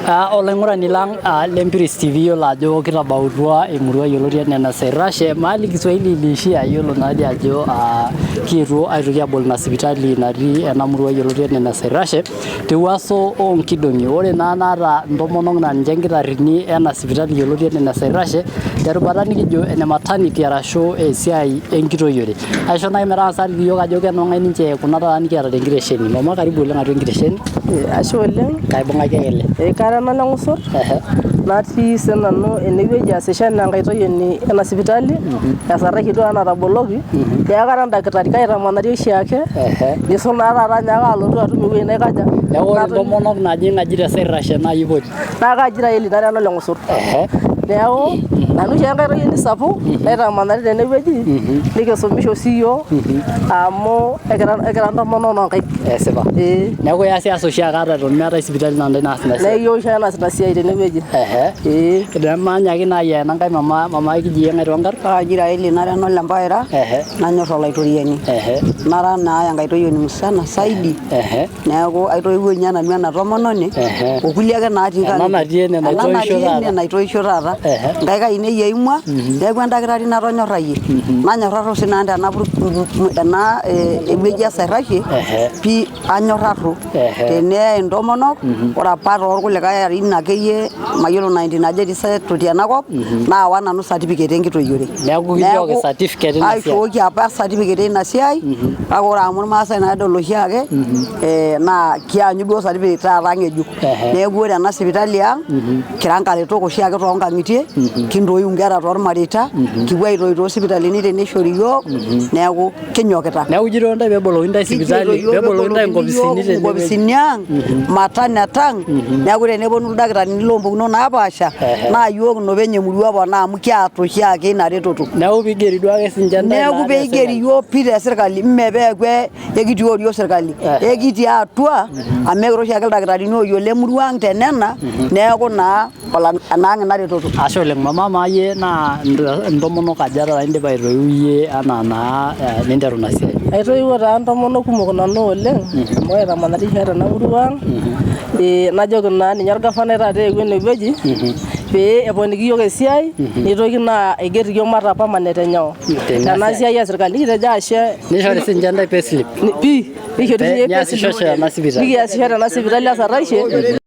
Olaing'urani lang le Mpiris TV, yiolo ajo kitabautua emurua yioloti enaa ene Sairashe, mahali Kiswahili iliishia. Yiolo naadii ajo kietuo aitoki abol ina sipitali natii ena murua yioloti enaa ene Sairashe tewuaso oonkidong'i. Ore naa naata intomonok naa ninche inkitarrini ena sipitali yioloti enaa ene Sairashe terubata nikijo ene maternity arashu esiai enkitoiore. Aisho naaji metang'asa aliki iyiok ajo kenong'ae ninche kuna taata nikiata tenkitesheni. Mama, karibu oleng atua enkitesheni. Ashe oleng. Kaibung'aki ake ele. Kara nanu Leng'usur, natii sinanu enewueji aasisho enaa enkaitoyioni ena sipitali esarrashi duo nataboloki, neeku kara endakitari, kaitamanari oshiake, nisul naa taata anyaaka alotu atum ewueji naikaja. Neeku ore intomonok naajing aji te Sairashe naa iyie ipoti. Naa kaji Raeli nara eno Leng'usur. Neeku nanu oshi enkaitoyioni sapuk naitamanari tenewueji nikisumisho sii iyiook amu ekira intomonok noonkaik. Esipa. Ee. Neeku iyasiyasa oshiake ata eton meetae sipitali naa intae naas ina Naa siai. iyiook oshiake naas ina siai tenewueji. Ee. Nemaanyaki naa ayia ena nkae mama, mama ekiji iyie ng'ae toonkarn? Kaaji Raeli nara eno Lempaira nanyor Olaitoriani. Nara naa enkaitoyioni musana saidi. Neeku aitoiwuo ninye nanu ena tomononi okulie ake naatii Ena natii ene Ena naitoisho natii ene taata. naitoisho taata. Nkaik ainei eimua neeku endakitari natonyorrayie. Nanyorrarro sii nanu tena ena ewueji e Sairrashie pii anyorrarro. Teneyai intomonok ore apa toorkulikae arin akeyie mayiolo 19 aja etii totii ena kop naawa nanu certificate enkitoyiore. Neeku kinchooki certificate ina siai. Aishooki apa certificate ina siai kake ore amu irmaasai naa oshiake naa kianyu duo certificate taata ng'ejuk. Neeku ore ena sipitali ang kira nkaretok oshiake toonkang'itie kintoiu inkera toormareita kipuo aitoi toosipitalini tenishori iyiook neeku kinyokita. Neeku ijito intae peeboloki intae sipitali, peeboloki intae nkopisini tene. Nkopisini ang maternity ang neeku teneponu ildakitarini loompukunot naapaasha naa iyiook inopeny emurua eponaa amu kiata oshiake ina retoto. Neeku piigeri duake sinche intae Neeku peigeri iyiook pii te sirkali mme peeku ekitii oriong sirkali ekitii atua amu ekira oshiake ildakitarini ooyiolo emurua ang tenena neeku naa enaang ina retoto. Ashe oleng mama, amaa iyie naa intomonok aja taata indipa aitoiu iyie anaa naa ninteru ina siai? Aitoiwuo taa intomonok kumok nanu oleng amu kaitamanari oshiake tena murua ang. Najoki naa ninye orgavanai taata eewuo enewueji pee eponiki iyiook esiai nitoki naa aiger iyiook mataa permanent tenyoo tena siai e sirkali. Nikitejo ashe. Nishori sinche intae payslip? Pii, nishori sininye payslip. Niasishosho tena sipitali. Nikiasisho tena sipitali e Saraishe.